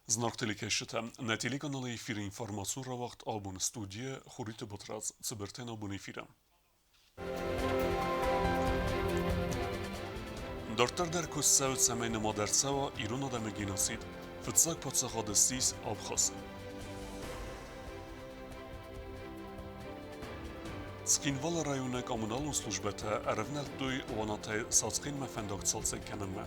Зынаргъ телекӕсджытӕ, нӕ телеканалы эфиры информацион рауагъд абоны студийӕ Хуриты Батрадз цыбыртӕн абоны эфиры. Дарддӕр дӕр куыст цӕуы, цӕмӕй нымад ӕрцӕуа ирон адӕмы геноцид. Фыццаг паддзахады ссис Абхаз. Цхинвалы районы коммуналон службӕтӕ ӕрӕвнӕлдтой Уанатӕй Сацхъинмӕ фӕндаг цалцӕг кӕнынмӕ.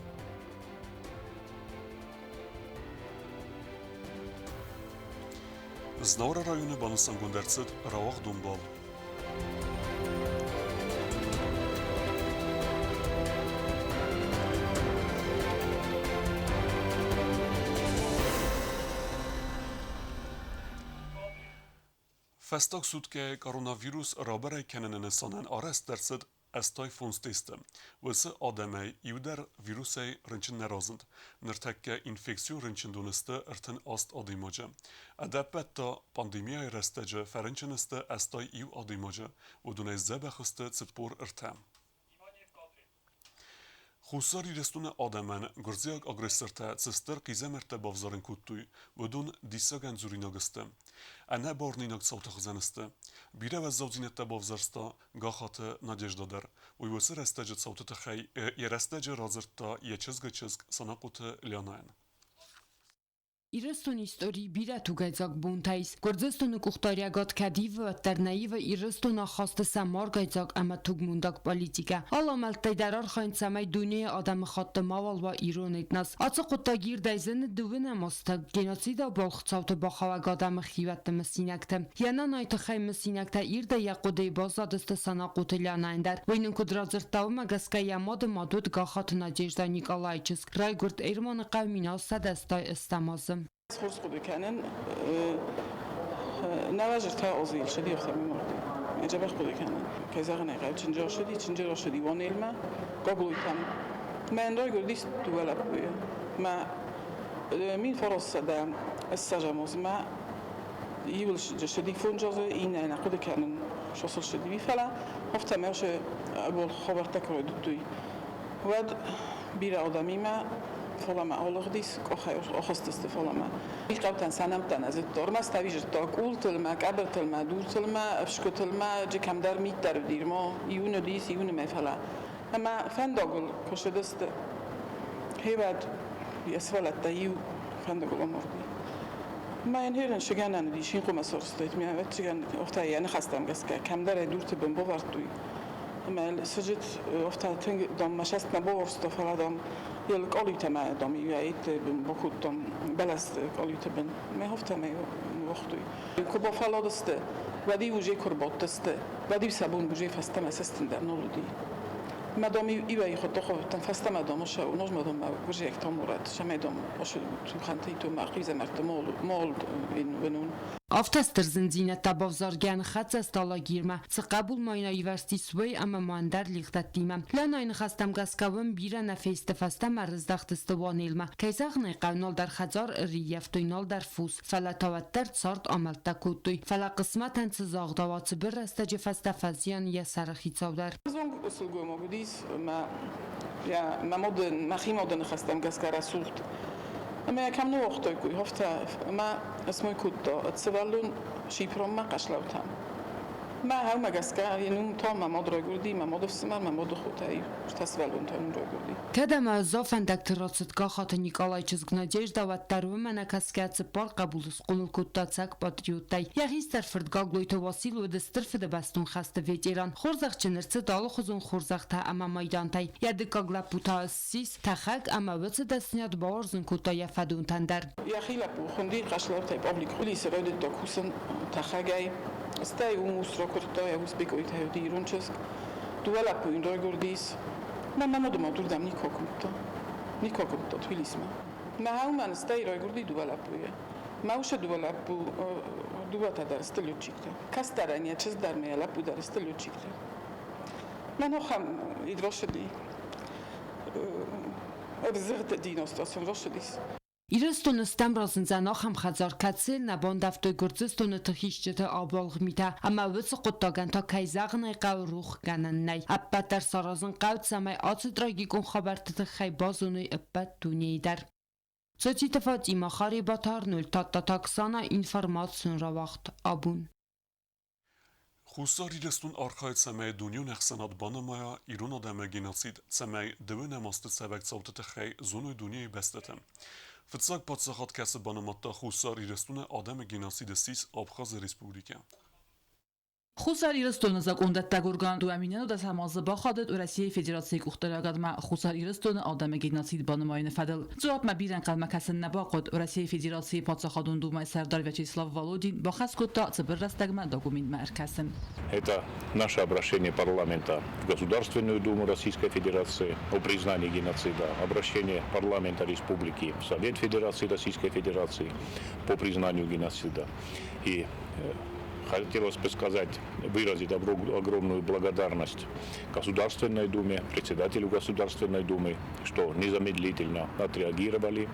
Знауыры районы банысангонд ӕрцыд рауагъдон бал. Фӕстаг суткӕйы коронавирус рабӕрӕг кӕныны нысанӕн арӕзт ӕрцыд 85 тесты. Уыцы адӕмӕй иу дӕр вирусӕй рынчын нӕ разынд. Ныртӕккӕ инфекцион рынчындоны сты 38 адӕймаджы. Ӕдӕппӕт та пандемияйы рӕстӕджы фӕрынчын сты 81 адӕймаджы, уыдонӕй сдзӕбӕх сты 43. Хуссар Ирыстоны адӕмӕн гуырдзиаг агрессортӕ цы стыр хъизӕмӕрттӕ бавзарын кодтой, уыдон диссагӕн дзуринаг сты. Ӕнӕбӕрнинаг цауты хуызӕн сты. Бирӕ уӕззаудзинӕдтӕ бавзӕрста Гахаты Надежда дӕр. Уый уыцы рӕстӕджы цауты тыххӕй йӕ рӕстӕджы радзырдта йӕ чызгы чызг Санахъоты Лианӕйӕн. Ирыстони историй бирӕ тугӕйдзаг бонтӕ ис. Гуырдзыстоны къухдариӕгад кӕд ивы, уӕддӕр нӕ ивы Ирыстоны ахасты сӕ маргӕйдзаг ӕмӕ тугмондаг политикӕ. Алы амӕлттӕй дӕр архайынц, цӕмӕй дунейы адӕмыхатты мауал уа ирон этнос. Ацы хъуыддаг ирдӕй зыны дыууынӕм азты геноциды ӕбуалгъ цауты бахауӕг адӕмы хиуӕтты мысинӕгты. Йӕ нанайы тыххӕй мысинӕгтӕ ирдӕй йӕ хъуыдыйы баззадысты Санахъоты Лианӕйӕн дӕр. Уый нын куыд радзырдта, уымӕ гӕсгӕ йӕ мады мад уыд Гахаты Надежда Никъалайы чызг. Райгуырд Эрманы хъӕу 1980 азы. Хорз хъуыды кӕнын, нӕуӕзыртӕ озы илшыди охтӕмиморди. Дзӕбӕх хъуыды кӕнын. Кӕй зӕгъын ӕй хъӕуы, чынджы ошыди, чынджы рошыди Уонелмӕ, Гаглойтӕм. Мӕн райгуырдис дыууӕ лӕппуйы. Мӕ 1920 азмӕ иуыл сыди фондз азы, иннӕ нӕ хъуыды кӕнын, сосыл сыди, фӕлӕ афтӕмӕй хабӕрттӕ куы райдыдтой, Уӕд бирӕ адӕмимӕ фалӕмӕ алыгъдис, къохӕй ахызтысты фалӕмӕ. Хъӕутӕн сӕ нӕмттӕ нӕ зыдта, ӕрмӕст ӕви зыдта къултыл мӕ, къӕбыртыл мӕ, дуртыл мӕ, ӕфсгуытыл мӕ, джы кӕмдӕр мит дӕр уыди, ма иуын уыдис, иуыны мӕ фӕлӕ. Ӕмӕ фӕндагыл куы цыдысты, гъеуӕд йӕ сывӕллӕттӕ иу фӕндагыл амарди. Мӕ йын херын сыгӕнӕн уыдис, хъуымӕ сорстайт, ме ӕвӕццӕгӕн, афтӕ йӕ ныхӕстӕм гӕсгӕ, кӕмдӕр ӕй дурты бын бавӕрдтой. Ӕмӕ сыджыт афтӕ тынг, дам, мӕ сӕстмӕ бауарзта, фӕлӕ, дам, йӕ къалиутӕ мӕ, дам, иуӕйты бын бакодтам, бӕлӕсты къалиуты бын. Мӕ афтӕмӕй ныууагътой. Куы бафӕлладысты, уӕд-иу уже куы рбадтысты, уӕд-иу сӕ бон уже фӕстӕмӕ сыстын дӕр нал уыди. Мӕ, дам, иуӕй хуыдтоховтӕн фӕстӕмӕ, дам, нозмӕ, дам, мӕ гуырдзиӕгтӕ мурат, сӕмӕй, дам, тухӕнтӕй то мӕ хъизӕмӕртты мол, мол уынун. Афтӕ стыр зындзинӕдтӕ бавзаргӕ ныххӕццӕ Сталагирмӕ, цы хъӕбул ма йын аивӕзтис, уый ӕмӕ ма ӕндӕр лигъдӕттимӕ. Лӕнайы ныхӕстӕм гӕсгӕ уым бирӕ нӕ фесты, фӕстӕмӕ рыздӕхтысты Уанелмӕ. Кӕй зӕгъын ӕй хъӕуы, налдӕр хӕдзар ӕрыййӕфтой, налдӕр фос, фӕлӕ та уӕддӕр цард амӕлттӕ кодтой. Фӕлӕ хъысмӕтӕн цы загъдӕуа, цыбыр рӕстӕджы фӕстӕ фӕзиан йӕ сӕрыхицау дӕр. Ӕвзонг сылгоймаг уыдис ӕмӕ йӕ мӕ мады, мӕхи мады ныхӕстӕм гӕсгӕ рӕсугъд. Ӕмӕ йӕ кӕм ныууагътой, афтӕ ӕмӕ смой кодта сывӕллон Шипронмӕ хъӕслаутӕм. Мӕ гъӕумӕ гӕсгӕ ин та мӕ мад райгурди, мӕ мады фсымӕр, мӕ мады хотӕ ӕртӕ сывӕллонтӕ нын райгурди. Кӕд ӕмӕ уӕззау фӕндӕгты рацыд Гахаты Никъалайы чызг Надежда, уӕддӕр уымӕ нӕ кӕсгӕ цыппар хъӕбулы схъомыл кодта цӕг патриоттӕй. Йӕ хистӕр фырт Гаглойты Уасил уыд Стыр Фыдыбӕстон хӕсты ветеран, хорзӕхджын ӕрцыд алыхуызон хорзӕхтӕ ӕмӕ майдантӕй. Йӕ дыккаг лӕппу та ссис тӕхӕг ӕмӕ уыцы дӕсныйад бауарзын кодта йӕ фӕдонтӕн дӕр. Йӕхи лӕппу хуынди Хъӕслаутӕй Павлик Хулисы райдыдта кусын тӕхӕгӕй. Стӕй уым ус ракуырдта, йӕ ус Бекъойтӕй уыди ирон чызг. Дыууӕ лӕппу йын райгуырдис. Мӕ мӕ мадымад уырдӕм никуы акуымдта. Никуы акуымдта Тбилисмӕ. Мӕ хъӕумӕ стӕй райгуырди дыууӕ лӕппуйы. Мӕ усы дыууӕ лӕппу, дыууӕтӕ дӕр сты летчиктӕ. Кӕстӕрӕн йӕ чызг дӕр ӕмӕ йӕ лӕппу дӕр сты летчиктӕ. Мӕн ахӕм идросыди ӕвзыгъд диностӕ росыдис. Ирыстоны стӕм разындзӕн ахӕм хӕдзар, кӕцыйыл нӕ бандӕвтой Гуырдзыстоны тыхисджыты ӕбуалгъ митӕ ӕмӕ уыцы хъуыддагӕн та, кӕй зӕгъын ӕй хъӕуы, рух гӕнӕн нӕй. Ӕппӕт дӕр саразын хъӕуы, цӕмӕй ацы трагикон хабӕртты тыххӕй базоной ӕппӕт дунейы дӕр. Цоциты Фатимӕ, Харебаты Арнольд, Тадтаты Оксана, информацион рауагъд Абон. Хуссар Ирыстон архайы, цӕмӕй дунеон ӕхсӕнад банымайа ирон адӕмы геноцид, цӕмӕй дыууынӕм азты цӕвӕг цауты тыххӕй зоной дунейы бӕстӕтӕ. Фыццаг паддзахад, кӕцы банымадта Хуссар Ирыстоны адӕмы геноцид ссис Абхазы Республикӕ. Хуссар Ирыстоны закъондӕттӕг орган 2010 азы бахатыд Уӕрӕсейы Федерацийы къухдариуӕгадмӕ Хуссар Ирыстоны адӕмы геноцид банымайыны фӕдыл. Дзуапмӕ бирӕ ӕнхъӕлмӕ кӕсын нӕ бахъуыд. Уӕрӕсейы Федерацийы Паддзахадон Думӕйы сӕрдар Вячеслав Володин бахӕс кодта цыбыр рӕстӕгмӕ документмӕ ӕркӕсын. Это наше обращение парламента в Государственную Думу Российской Федерации о признании геноцида, обращение парламента республики в Совет Федерации Российской Федерации по признанию геноцида. И хотелось бы сказать, выразить огромную благодарность Государственной Думе, председателю Государственной Думы, что незамедлительно отреагировали.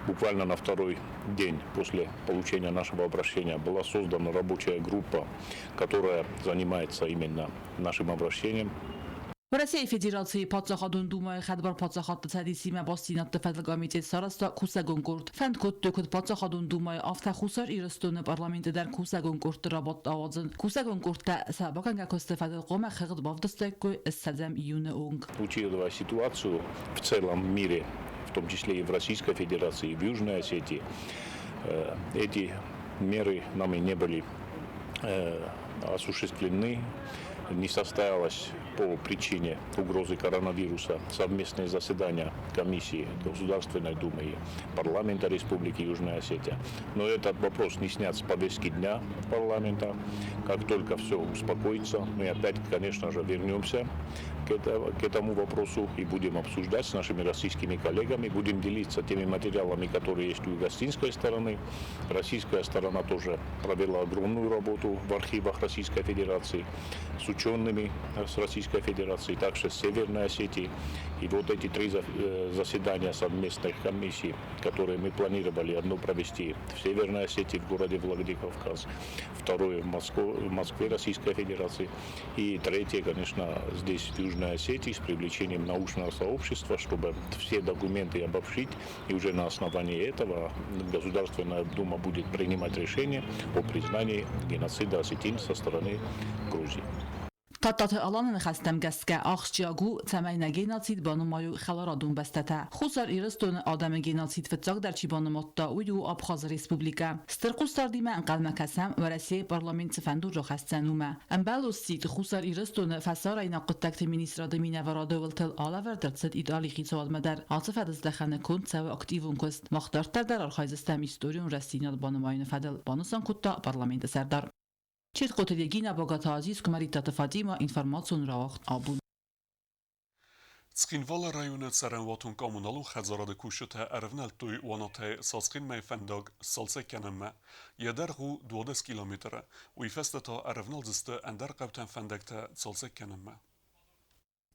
Буквально на второй день после получения нашего обращения была создана рабочая группа, которая занимается именно нашим обращением. Уӕрӕсейы Федерацийы Паддзахадон Думӕйы Хӕдбар Паддзахадты Цӕдисимӕ бастдзинӕдты фӕдыл комитет сарӕзта кусӕгон къорд. Фӕнд кодтой, куыд Паддзахадон Думӕйы, афтӕ Хуссар Ирыстоны парламенты дӕр кусӕгон къордты рабадт ауадзын. Кусӕгон къордтӕ сӕ бакӕнгӕ куысты фӕдыл хъуамӕ хыгъд бавдыстаиккой ссӕдзӕм июны онг. Учитывая ситуацию в целом мире, в том числе и в Российской Федерации, и в Южной Осетии, эти меры нами не были осуществлены, не состоялось по причине угрозы коронавируса совместное заседание комиссии Государственной Думы и парламента Республики Южная Осетия. Но этот вопрос не снят с повестки дня парламента. Как только все успокоится, мы опять, конечно же, вернемся к этому вопросу и будем обсуждать с нашими российскими коллегами, будем делиться теми материалами, которые есть у гостинской стороны. Российская сторона тоже провела огромную работу в архивах Российской Федерации с учеными с Российской Федерации, также с Северной Осетии. И вот эти три заседания совместных комиссий, которые мы планировали, одно провести в Северной Осетии, в городе Владикавказ, второе в Москве Российской Федерации и третье, конечно, здесь, в Южной Осетии, с привлечением научного сообщества, чтобы все документы обобщить, и уже на основании этого Государственная Дума будет принимать решение о признании геноцида осетин со стороны Грузии. Тадтаты Аланы ныхӕстӕм гӕсгӕ ахсджиаг у, цӕмӕй нӕ геноцид банымайой хӕларадон бӕстӕтӕ. Хуссар Ирыстоны адӕмы геноцид фыццагдӕр чи банымадта, уый у Абхазы Республикӕ. Стыр хъусдардимӕ ӕнхъӕлмӕ кӕсӕм, Уӕрӕсейы парламент цы фӕндон рахӕсдзӕн, уымӕ. Ӕмбӕлон сидт Хуссар Ирыстоны фӕсарӕйнаг хъуыддӕгты министрады минӕварады уылтыл алӕвӕрд ӕрцыд Италийы хицауадмӕ дӕр. Ацы фӕдыздӕхӕны конд цӕуы активон куыст. Мах дарддӕр дӕр архайдзыстӕм историон рӕстдзинад банымайыны фӕдыл, банысан кодта парламенты сӕрдар. Четкъоты Регина, Богаты Азиз, Куымӕридтаты Фатимӕ, информацион рауагъд Абон. Цхинвалы районы цӕрӕнуатон-коммуналон хӕдзарады кусджытӕ ӕрывнӕлдтой Уанатӕй Сацхъинмӕ фӕндаг сцалцӕг кӕнынмӕ. Йӕ дӕргъ у 12 километры. Уый фӕстӕ та ӕрӕвналдзысты ӕндӕр хъӕутӕм фӕндӕгтӕ цалцӕг кӕнынмӕ.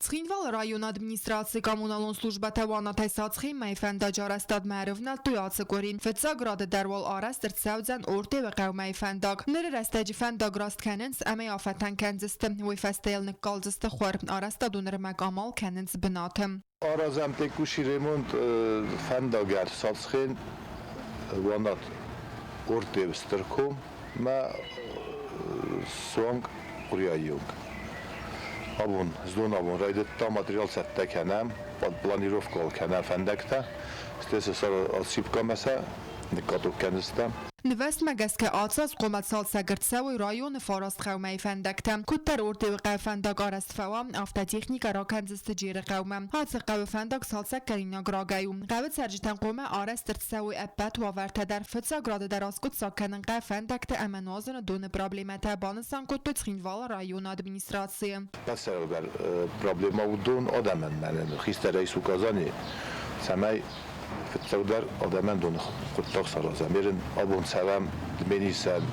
Цхинвалы районы администрацийы коммуналон службӕтӕ Уанатӕй Сацхимӕ фӕндаджы арӕзтадмӕ ӕрывнӕлдтой ацы къуыри. Фыццаг рады дӕр уал арӕзт ӕрцӕудзӕн Ортъеуы хъӕумӕ фӕндаг. Ныры рӕстӕджы фӕндаг раст кӕнынц ӕмӕ афӕтӕн кӕндзысты. Уый фӕстӕ йыл ныккалдзысты хуыр. Арӕзтадон ӕрмӕг амал кӕнынц бынаты. Аразӕм текущий ремонт фӕндагӕн Сацхен Уанат Ортъеу Стыркоммӕ суанг къуырийӕ онг. Абон, знон абон райдыдта материал цӕттӕ кӕнӕм, планировкӕ кӕнӕм фӕндӕгтӕ, стӕй сӕ отсыпкӕмӕ сӕ ныккаток кӕндзыстӕм. Нывӕзтмӕ гӕсгӕ ацы аз хъуамӕ цалцӕг ӕрцӕуой районы фараст хъӕумӕйы фӕндӕгтӕ. Куыддӕр Ортъеуы хъӕуы фӕндаг арӕзт фӕуа, афтӕ техникӕ ракӕндзысты Джеры хъӕумӕ. Ацы хъӕуы фӕндаг цалцӕггӕнинаг рагӕй у. Хъӕуы цӕрджытӕн хъуамӕ арӕзт ӕрцӕуой ӕппӕт уавӕртӕ дӕр. Фыццаг рады дӕр аскъуыддзаг кӕнын хъӕуы фӕндӕгты ӕмӕ нуазыны доны проблемӕтӕ, банысан кодтой Цхинвалы районы администрацийы. Бацӕугӕ проблемӕ у дон адӕмӕн мӕнӕн хистӕрӕй указани, цӕмӕй фыццагдӕр адӕмӕн доны хъуыддаг саразӕм. Ерын абон цӕвӕм Дменисӕн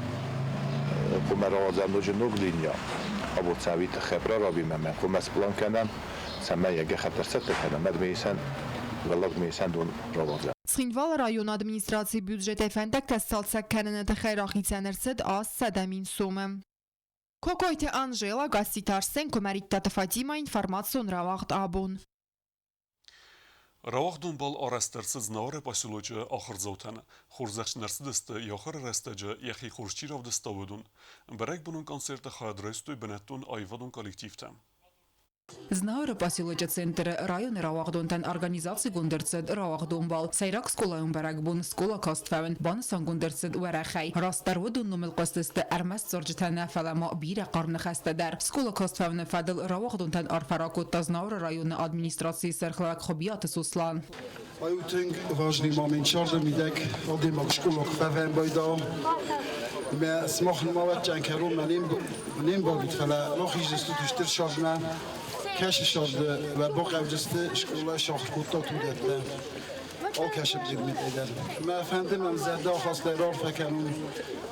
хъуымӕ рауадзӕм ноджы ног линия. Абон цӕуи тыххӕй прорабимӕ мӕ хъуымӕ сплан кӕнӕм, цӕмӕй йӕ гӕххӕтт ӕрцӕттӕ кӕнӕм, ӕмӕ Дменисӕн Уӕллаг Дменисӕн дон рауадзӕм. Цхинвалы районы администрацийы бюджетӕй фӕндӕгтӕ сцалцӕг кӕныны тыххӕй рахицӕн ӕрцыд 800 000 сомы. Кокойты Анжела, Гасситы Арсен, Куымӕридтаты Фатимӕ, информацион рауагъд Абон. Рауагъдон бал арӕзт ӕрцыд Знауыры поселочы ахуырдзаутӕн. Хорзӕхджын ӕрцыдысты, йӕ ахуыры рӕстӕджы йӕхи хорз чи равдыста, уыдон. Бӕрӕгбонон концерты хайад райстой бынӕттон аивадон коллективтӕ. Знауыры поселочы центры районы рауагъдонтӕн организацигонд ӕрцыд рауагъдон бал. Сӕйраг скъолайон бӕрӕгбон скъола каст фӕуын банысангонд ӕрцыд уӕрӕхӕй. Растдӕр уыдон номыл хъуыстысты ӕрмӕст цӕрджытӕ нӕ, фӕлӕ ма бирӕ хъарм ныхӕстӕ дӕр. Скъола каст фӕуыны фӕдыл рауагъдонтӕн арфӕ ракодта Знауыры районы администрацийы сӕргълӕууӕг Хуыбиаты Сослан. Ай у тынг важный момент сӕрды мидӕг адӕймаг скъола куы фӕвӕййы байдауы. Мӕ сымах нымауӕдтӕн кӕронмӕ не мбарут, фӕлӕ рахиздзыстут стыр сӕрдмӕ, кӕсы сӕрды уӕ бахъӕудзысты скъолайы сахуыр кодтат уыдӕттӕ алкӕцы предметӕй дӕр. Мӕ фӕнды мӕм зӕрдӕахастӕй раарфӕ кӕнон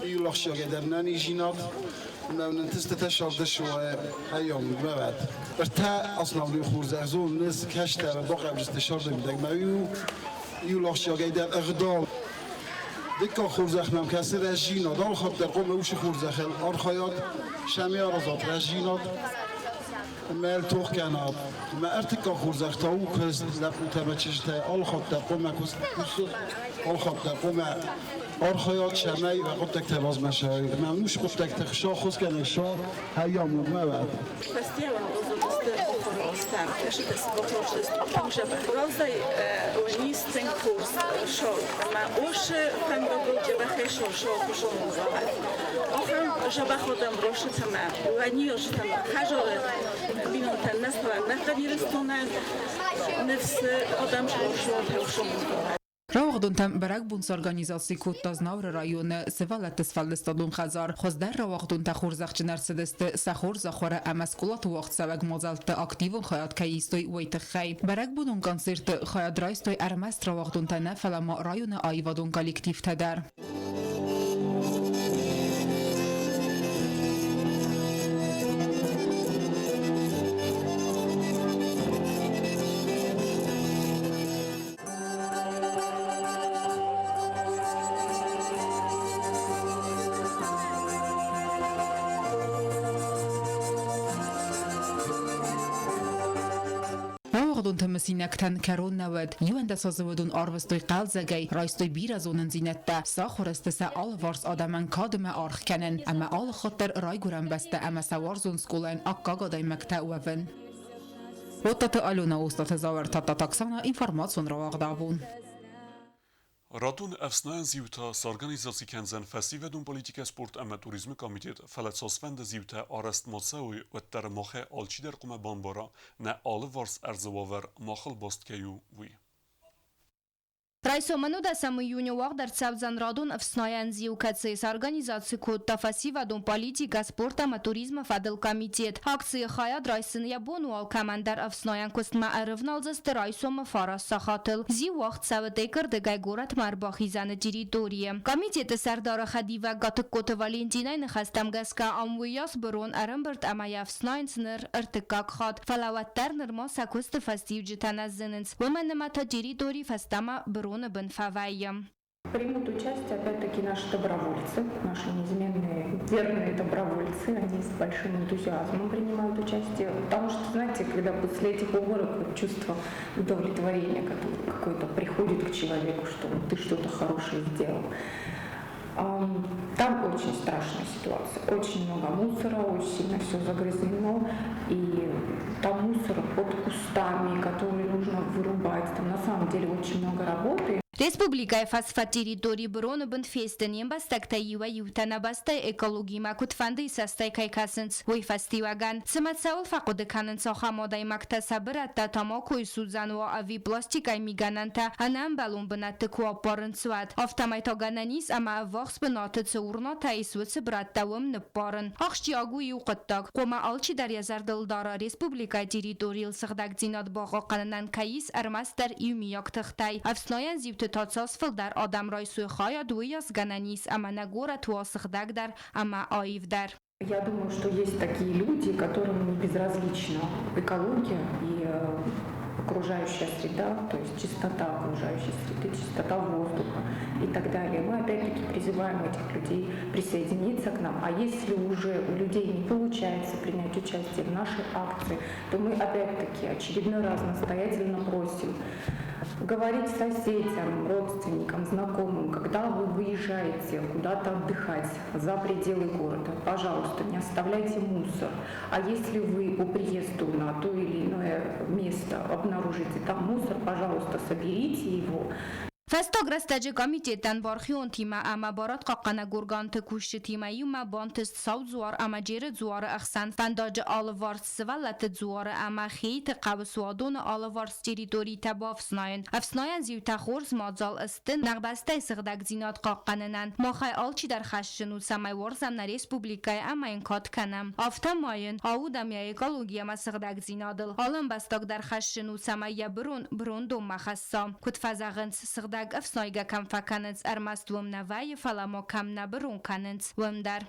иу ахсджиагӕй дӕр нӕниздзинад ӕмӕ нын тыстытӕ сӕрды суайы хаййам уӕвӕд. Ӕртӕ основной хорзӕх зонынц кӕстӕр бахъӕудзысты сӕрды мидӕг мӕ иу ахсджиагӕй дӕр ӕгъдау. Дыккаг хорзӕх мӕм кӕсы рӕзинад. Алхатт дӕр хъуамӕ уыцы хорзӕхыл архайат, сӕми аразат рӕзинад ӕмӕ тох кӕнат. Мӕ ӕртыккаг хорзӕх та у куыст лӕппутӕ ӕмӕ чызджытӕ алхатт дӕр хъуамӕ куыст алхатт дӕр хъуамӕ архайат, цӕмӕй уӕ хъуыддӕгтӕ размӕ цӕуой. Ӕмӕ уыцы хъуыддӕгтӕ хуыцау сӕ хайамонд ма уӕд. Фӕстиуӕг уыдысты кӕсытӕ Разӕй уынис курс шоу ӕмӕ уыцы фӕндагыл дзӕбӕхӕй шоу Ахӕм дзӕбӕх адӕм росытӕмӕ, уӕниозтӕмӕ, хӕзары бинонтӕн нӕ фӕлӕ нӕ Ирыстонӕн ныфсы адӕм шоу Рауагъдонтӕн бӕрӕгбон сорганизаци кодта Знауыры районы сывӕллӕтты сфӕлдыстадон хӕдзар. Хуыздӕр рауагъдонтӕ хорзӕхджын ӕрцыдысты сӕ хорзӕхуары ӕмӕ скъолаты уагъдцӕуӕг мадзӕлтты активон хайад кӕй истой, уый тыххӕй. Бӕрӕгбонон концерты хайад райстой ӕрмӕст рауагъдонтӕ нӕ, фӕлӕ ма районы аивадон коллективтӕ дӕр. Рауагъдонты мысинӕгтӕн кӕрон нӕ уыд. 11 азы уыдон арвыстой хъӕлдзӕгӕй, райстой бирӕ зонындзинӕдтӕ, сахуыр сты сӕ алыварс адӕмӕн кад ӕмӕ аргъ кӕнын, ӕмӕ алы хатт дӕр райгуырӕн бӕстӕ ӕмӕ сӕ уарзон скъолайӕн аккаг адӕймӕгтӕ уӕвын. Оттаты Алена, Остаты Зауыр, Тадтаты Оксана, информацион рауагъд абон. Радон ӕфснайӕн зиутӕ сорганизаци кӕндзӕн фӕсивӕдон политикӕ, спорт ӕмӕ туризмы комитет, фӕлӕ цасфӕнды зиутӕ арӕзт ма цӕуой, уӕддӕр махӕй алчидӕр хъуамӕ бамбара, нӕ алыварс ӕрдзы уавӕр махыл баст кӕй у, уый. Райсомӕн 10 июня уагъд ӕрцӕудзӕн радон ӕфснайӕн зиу, кӕцыйы сорганизаци кодта фӕсивӕдон политикӕ, спорт ӕмӕ туризмы фӕдыл комитет. Акцийы хайад райсын йӕ бон у алкӕмӕн дӕр ӕфснайӕн куыстмӕ ӕрывналдзысты райсомы 9 сахатыл. Зиу уагъд цӕуы Текырдыгӕй горӕтмӕ ӕрбахизӕны территорийы. Комитеты сӕрдары хӕдивӕг Гатыгкоты Валентинайы ныхӕстӕм гӕсгӕ, ам уыйас бырон ӕрӕмбырд ӕмӕ йӕ ӕфснайынц ныр ӕртыккаг хатт, фӕлӕ уӕддӕр нырма сӕ куысты фӕстиуджытӕ нӕ зынынц. Уымӕн ӕмӕ та территори фӕстӕмӕ быроны бын фӕвӕййы. Примут участие, опять-таки, наши добровольцы, наши неизменные верные добровольцы. Они с большим энтузиазмом принимают участие. Потому что, знаете, когда после этих уборок чувство удовлетворения какое-то приходит к человеку, что ты что-то хорошее сделал. Там очень страшная ситуация. Очень много мусора, очень сильно все загрязнено. И там мусор под кустами, которые нужно вырубать. Там на самом деле очень много работы. Республикӕйы фӕсфӕд территори быроны бын фесты не мбӕстӕгтӕй иуӕй-иутӕ нӕ бӕстӕйы экологимӕ куыдфӕндыйы цӕстӕй кӕй кӕсынц, уый фӕстиуӕгӕн. Цымӕ цӕуыл фӕхъуыды кӕнынц ахӕм адӕймӕгтӕ сӕ бырӕттӕ тамакойы судзӕн уа ӕви пластикӕй мигӕнӕнтӕ ӕнӕӕмбӕлон бынӕтты куы аппарынц, уӕд? Афтӕмӕй та гӕнӕн ис ӕмӕ ӕввахс бынаты цы урнатӕ ис, уыцы бырӕттӕ уым ныппарын. Ахсджиаг у иу хъуыддаг, хъуамӕ алчидӕр йӕ зӕрдыл дара, республикӕйы территорийыл сыгъдӕгдзинад бахъахъхъӕнынӕн кӕй ис ӕрмӕстдӕр иумиаг тыхтӕй. Ӕфснайӕн зиуты та цас фылдӕр адӕм райсой хайад, уыйас гӕнӕн ис ӕмӕ нӕ горӕт уа сыгъдӕгдӕр ӕмӕ аивдӕр. Я думаю, что есть такие люди, которым не безразлична экология и окружающая среда, то есть чистота окружающей среды, чистота воздуха. и так далее. Мы опять-таки призываем этих людей присоединиться к нам. А если уже у людей не получается принять участие в нашей акции, то мы опять-таки очередной раз настоятельно просим говорить соседям, родственникам, знакомым, когда вы выезжаете куда-то отдыхать за пределы города, пожалуйста, не оставляйте мусор. А если вы по приезду на то или иное место обнаружите там мусор, пожалуйста, соберите его. Фӕстаг рӕстӕджы комитеттӕн бархионтимӕ ӕмӕ барадхъахъхъӕнӕг органты кусджытимӕ иумӕ бантыст Сау дзуар ӕмӕ Джеры дзуары ӕхсӕн фӕндаджы алыварс сывӕллӕтты дзуары ӕмӕ Хейты хъӕуы суадоны алыварс территоритӕ бафснайын. Ӕфснайӕн зиутӕ хорз мадзал сты нӕ бӕстӕйы сыгъдӕгдзинад хъахъхъӕнынӕн. Махӕй алчидӕр хӕсджын у, цӕмӕй уарзӕм нӕ республикӕйы ӕмӕ йын кад кӕнӕм. Афтӕ ма йын аудӕм йӕ экологи ӕмӕ сыгъдӕгдзинадыл. Алы ӕмбӕстаг дӕр хӕсджын у, цӕмӕй йӕ бырон бырондонмӕ хӕсса. Куыд фӕзӕгъынц, сыгъдӕг ӕфснайгӕ кӕм фӕкӕнынц, ӕрмӕст уым нӕ вӕййы, фӕлӕ ма кӕм нӕ бырон кӕнынц, уым дӕр.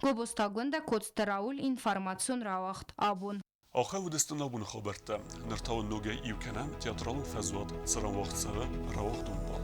Гобозтагуындӕ Коцты Рауль информацион рауагъд абон. Ахӕм уыдысты абоны хабӕрттӕ. Ныр та уын ногӕй иу кӕнӕм театралон фӕзуат, цыран уагъд цӕуы рауагъдон бал.